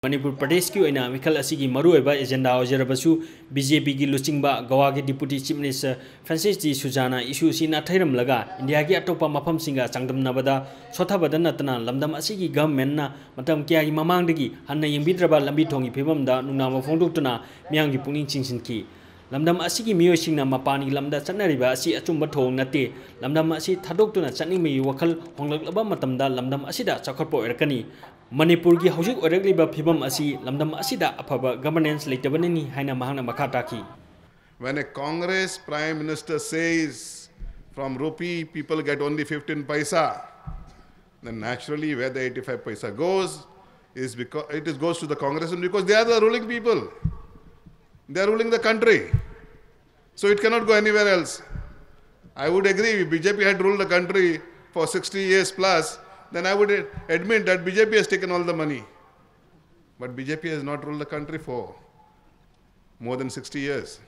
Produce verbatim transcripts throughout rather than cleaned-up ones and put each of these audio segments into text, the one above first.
ꯃꯅꯤꯄꯨꯔ ꯄ꯭ꯔꯗꯦꯁꯀꯤ ꯑꯣꯏꯅ ꯃꯤꯈꯜ ꯑꯁꯤꯒꯤ ꯃꯔꯨꯑꯣꯏꯕ ꯑꯦꯖꯦꯟꯗꯥ ꯑꯣꯏꯖꯔꯕꯁꯨ, ꯕꯤ ꯖꯦ ꯄꯤꯒꯤ ꯂꯨꯆꯤꯡꯕ ꯒꯋꯥꯒꯤ ꯗꯤꯄꯨꯇꯤ ꯆꯤꯐ ꯃꯤꯅꯤꯁꯇꯔ ꯐ꯭ꯔꯥꯟꯁꯤꯁ ꯗꯤ ꯁꯨꯖꯥꯅ ꯏꯁꯨ ꯑꯁꯤ ꯅꯥꯊꯩꯔꯝꯂꯒ ꯏꯟꯗꯤꯌꯥꯒꯤ ꯑꯇꯣꯞꯄ ꯃꯐꯝꯁꯤꯡꯒ ꯆꯥꯡꯗꯝꯅꯕꯗ ꯁꯣꯠꯊꯕꯗ ꯅꯠꯇꯅ ꯂꯝꯗꯝ ꯑꯁꯤꯒꯤ ꯒꯚꯔꯟꯃꯦꯟꯠꯅ ꯃꯇꯝ ꯀꯌꯥꯒꯤ ꯃꯃꯥꯡꯗꯒꯤ ꯍꯟꯅ ꯌꯦꯡꯕꯤꯗ꯭ꯔꯕ ꯂꯝꯕꯤ ꯊꯣꯡꯒꯤ ꯐꯤꯕꯝꯗ ꯅꯨꯡꯅꯥꯡꯕ ꯐꯣꯡꯗꯣꯛꯇꯨꯅ ꯃꯤꯌꯥꯝꯒꯤ ꯄꯨꯛꯅꯤꯡ ꯆꯤꯡꯁꯤꯟꯈꯤ꯫ ꯂꯝꯗꯝ ꯑꯁꯤꯒꯤ ꯃꯤꯑꯣꯏꯁꯤꯡꯅ ꯃꯄꯥꯟꯒꯤ ꯂꯝꯗ ꯆꯠꯅꯔꯤꯕ ꯑꯁꯤ ꯑꯆꯨꯝꯕ ꯊꯧꯑꯣꯡ ꯅꯠꯇꯦ꯫ ꯂꯝꯗꯝ ꯑꯁꯤ ꯊꯥꯗꯣꯛꯇꯨꯅ ꯆꯠꯅꯤꯡꯕꯒꯤ ꯋꯥꯈꯜ ꯍꯣꯡꯂꯛꯂꯕ ꯃꯇꯝꯗ ꯂꯝꯗꯝ ꯑꯁꯤꯗ ꯆꯥꯎꯈꯠꯄ ꯑꯣꯏꯔꯛꯀꯅꯤ꯫ ꯃꯅꯤꯄꯨꯔꯒꯤ ꯍꯧꯖꯤꯛ ꯑꯣꯏꯔꯛꯂꯤꯕ ꯐꯤꯕꯝ ꯑꯁꯤ ꯂꯝꯗꯝ ꯑꯁꯤꯗ ꯑꯐꯕ ꯒꯚꯔꯅꯦꯟꯁ ꯂꯩꯇꯕꯅꯅꯤ ꯍꯥꯏꯅ ꯃꯍꯥꯛꯅ ꯃꯈꯥ ꯇꯥꯈꯤ꯫ When a Congress Prime Minister says from rupee people get only fifteen paisa, then naturally where the eighty-five paisa goes is because it is goes to the Congress, and because they are the ruling people. They are ruling the country. So it cannot go anywhere else. I would agree, if B J P had ruled the country for sixty years plus, then I would admit that B J P has taken all the money. But B J P has not ruled the country for more than sixty years.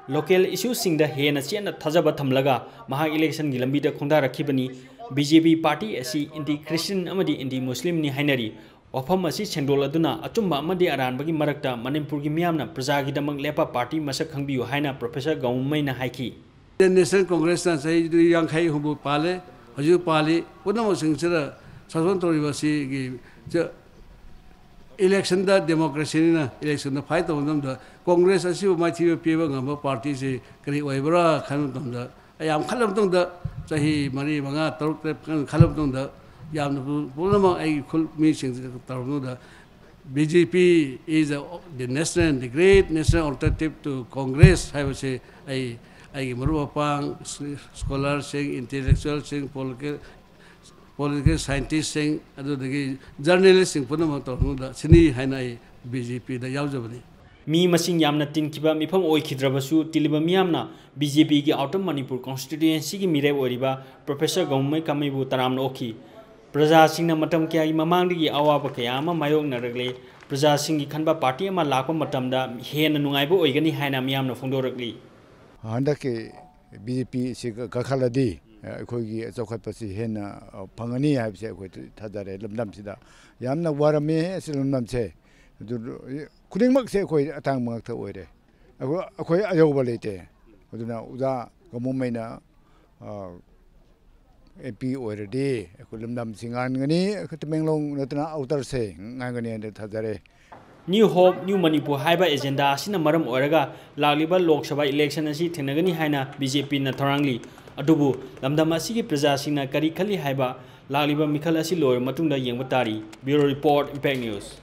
Local ꯏꯁꯨꯁꯤꯡꯗ ꯍꯦꯟꯅ ꯆꯦꯠꯅ ꯊꯥꯖꯕ ꯊꯝꯂꯒ ꯃꯍꯥꯛ ꯏꯂꯦꯛꯁꯟꯒꯤ ꯂꯝꯕꯤꯗ ꯈꯣꯡꯗꯥꯔꯛꯈꯤꯕꯅꯤ꯫ B J P party ꯑꯁꯤ ꯑꯦꯟꯇꯤ ꯈ꯭ꯔꯤꯁꯇꯤꯌꯟ ꯑꯃꯗꯤ ꯑꯦꯟꯇꯤ ꯃꯨꯁꯂꯤꯝꯅꯤ ꯍꯥꯏꯅꯔꯤ꯫ ꯋꯥꯐꯝ ꯑꯁꯤ ꯁꯦꯡꯗꯣꯛꯂꯗꯨꯅ ꯑꯆꯨꯝꯕ ꯑꯃꯗꯤ ꯑꯔꯥꯟꯕꯒꯤ ꯃꯔꯛꯇ ꯃꯅꯤꯄꯨꯔꯒꯤ ꯃꯤꯌꯥꯝꯅ ꯄ꯭ꯔꯖꯥꯒꯤꯗꯃꯛ ꯂꯦꯞꯄ ꯄꯥꯔꯇꯤ ꯃꯁꯛ ꯈꯪꯕꯤꯌꯨ ꯍꯥꯏꯅ ꯄ꯭ꯔꯣꯐꯦꯁꯔ ꯒꯧꯃꯩꯅ ꯍꯥꯏꯈꯤ꯫ ꯏꯟꯗꯤꯌꯟ ꯅꯦꯁꯅꯦꯜ ꯀꯣꯡꯒ꯭ꯔꯦꯁꯅ ꯆꯍꯤ ꯌꯥꯡꯈꯩ ꯍꯨꯝꯐꯨ ꯄꯥꯜꯂꯦ, ꯍꯧꯖꯤꯛ ꯄꯥꯜꯂꯤ꯫ ꯄꯨꯝꯅꯃꯛꯁꯤꯡꯁꯤꯗ ꯁꯥꯁꯣꯟ ꯇꯧꯔꯤꯕ ꯑꯁꯤꯒꯤ ꯆ-, ꯏꯂꯦꯛꯁꯟꯗ ꯗꯦꯃꯣꯀ꯭ꯔꯦꯁꯤꯅꯤꯅ ꯏꯂꯦꯛꯁꯟꯗ ꯐꯥꯏꯠ ꯇꯧꯕ ꯃꯇꯝꯗ ꯀꯣꯡꯒ꯭ꯔꯦꯁ ꯑꯁꯤꯕꯨ ꯃꯥꯏꯊꯤꯕ ꯄꯤꯕ ꯉꯝꯕ ꯄꯥꯔꯇꯤꯁꯤ ꯀꯔꯤ ꯑꯣꯏꯕ꯭ꯔꯥ ꯈꯟꯕ ꯃꯇꯝꯗ, ꯑꯩ ꯌꯥꯝ ꯈꯜꯂ ꯃꯇꯨꯡꯗ, ꯆꯍꯤ ꯃꯔꯤ, ꯃꯉꯥ, ꯇꯔꯨꯛ, ꯇꯔꯦꯠ ꯈꯜꯂ ꯃꯇꯨꯡꯗ, ꯌꯥꯝꯅ ꯄꯨꯝꯅꯃꯛ ꯑꯩꯒꯤ ꯈꯨꯜ ꯃꯤꯁꯤꯡꯁꯤꯗ ꯇꯧꯔꯕ ꯃꯇꯨꯡꯗ, B J P is the, the national, the great national alternative to Congress ꯍꯥꯏꯕꯁꯤ ꯑꯩ, ꯑꯩꯒꯤ ꯃꯔꯨꯞ ꯃꯄꯥꯡ, ꯁ꯭ꯀꯣꯂꯔꯁꯤꯡ, ꯏꯟꯇꯦꯂꯦꯛꯆꯨꯋꯦꯜꯁꯤꯡ, ꯄꯣꯂꯤꯇꯤꯀꯦꯜ, ꯄꯣꯂꯤꯇꯤꯀꯦꯜ ꯁꯥꯏꯟꯇꯤꯁꯁꯤꯡ, ꯑꯗꯨꯗꯒꯤ ꯖꯔꯅꯦꯂꯤꯁꯁꯤꯡ ꯄꯨꯝꯅꯃꯛ ꯇꯧꯔꯕ ꯃꯇꯨꯡꯗ ꯁꯤꯅꯤ ꯍꯥꯏꯅ ꯑꯩ B J Pꯗ ꯌꯥꯎꯖꯕꯅꯤ꯫ ꯃꯤ ꯃꯁꯤꯡ ꯌꯥꯝꯅ ꯇꯤꯟꯈꯤꯕ ꯃꯤꯐꯝ ꯑꯣꯏꯈꯤꯗ꯭ꯔꯕꯁꯨ, ꯇꯤꯜꯂꯤꯕ ꯃꯤꯌꯥꯝꯅ B J Pꯒꯤ Outer Manipur Constituencyꯒꯤ ꯃꯤꯔꯦꯞ ꯑꯣꯏꯔꯤꯕ ꯄ꯭ꯔꯣꯐꯦꯁꯔ ꯒꯧꯃꯩ ꯀꯥꯃꯩꯕꯨ ꯇꯔꯥꯝꯅ ꯑꯣꯛꯈꯤ꯫ ꯄ꯭ꯔꯖꯥꯁꯤꯡꯅ ꯃꯇꯝ ꯀꯌꯥꯒꯤ ꯃꯃꯥꯡꯗꯒꯤ ꯑꯋꯥꯕ ꯀꯌꯥ ꯑꯃ ꯃꯥꯌꯣꯛꯅꯔꯛꯂꯦ꯫ ꯄ꯭ꯔꯖꯥꯁꯤꯡꯒꯤ ꯈꯟꯕ ꯄꯥꯔꯇꯤ ꯑꯃ ꯂꯥꯛꯄ ꯃꯇꯝꯗ ꯍꯦꯟꯅ ꯅꯨꯡꯉꯥꯏꯕ ꯑꯣꯏꯒꯅꯤ ꯍꯥꯏꯅ ꯃꯤꯌꯥꯝꯅ ꯐꯣꯡꯗꯣꯔꯛꯂꯤ꯫ ꯍꯟꯗꯛꯀꯤ B J P ꯁꯤ ꯀꯥꯈꯠꯂꯗꯤ ꯑꯩꯈꯣꯏꯒꯤ ꯆꯥꯎꯈꯠꯄꯁꯤ ꯍꯦꯟꯅ ꯐꯪꯒꯅꯤ ꯍꯥꯏꯕꯁꯦ ꯑꯩꯈꯣꯏ ꯊꯥꯖꯔꯦ꯫ ꯂꯝꯗꯝꯁꯤꯗ ꯌꯥꯝꯅ ꯋꯥꯔꯝꯃꯤ ꯑꯁꯤ ꯂꯝꯗꯝꯁꯦ꯫ ꯑꯗꯨ ꯈꯨꯗꯤꯡꯃꯛꯁꯦ ꯑꯩꯈꯣꯏ ꯑꯇꯥꯡꯕ ꯉꯥꯛꯇ ꯑꯣꯏꯔꯦ꯫ ꯑꯩꯈꯣꯏ, ꯑꯩꯈꯣꯏ ꯑꯌꯧꯕ ꯂꯩꯇꯦ꯫ ꯑꯗꯨꯅ ꯑꯣꯖꯥ ꯀꯃꯨꯝꯍꯩꯅ, ꯑ, ꯑꯦꯝ ꯄꯤ ꯑꯣꯏꯔꯗꯤ ꯑꯩꯈꯣꯏ ꯂꯝꯗꯝꯁꯤ ꯉꯥꯟꯒꯅꯤ꯫ ꯑꯩꯈꯣꯏ ꯇꯃꯦꯡꯂꯣꯡ ꯅꯠꯇꯅ ꯑꯥꯎꯇꯔꯁꯦ ꯉꯥꯟꯒꯅꯤ ꯍꯥꯏꯅ ꯊꯥꯖꯔꯦ꯫ New Hope, New Manipur ꯍꯥꯏꯕ ꯑꯦꯖꯦꯟꯗꯥ ꯑꯁꯤꯅ ꯃꯔꯝ ꯑꯣꯏꯔꯒ ꯂꯥꯛꯂꯤꯕ ꯂꯣꯛ ꯁꯚꯥ ꯏꯂꯦꯛꯁꯟ ꯑꯁꯤ ꯊꯦꯡꯅꯒꯅꯤ ꯍꯥꯏꯅ ꯕꯤ ꯖꯦ ꯄꯤꯅ ꯊꯧꯔꯥꯡꯂꯤ꯫ ꯑꯗꯨꯕꯨ ꯂꯝꯗꯝ ꯑꯁꯤꯒꯤ ꯄ꯭ꯔꯖꯥꯁꯤꯡꯅ ꯀꯔꯤ ꯈꯜꯂꯤ ꯍꯥꯏꯕ ꯂꯥꯛꯂꯤꯕ ꯃꯤꯈꯜ ꯑꯁꯤ ꯂꯣꯏꯔꯕ ꯃꯇꯨꯡꯗ ꯌꯦꯡꯕ ꯇꯥꯔꯤ꯫ Bureau Report, Impact News꯫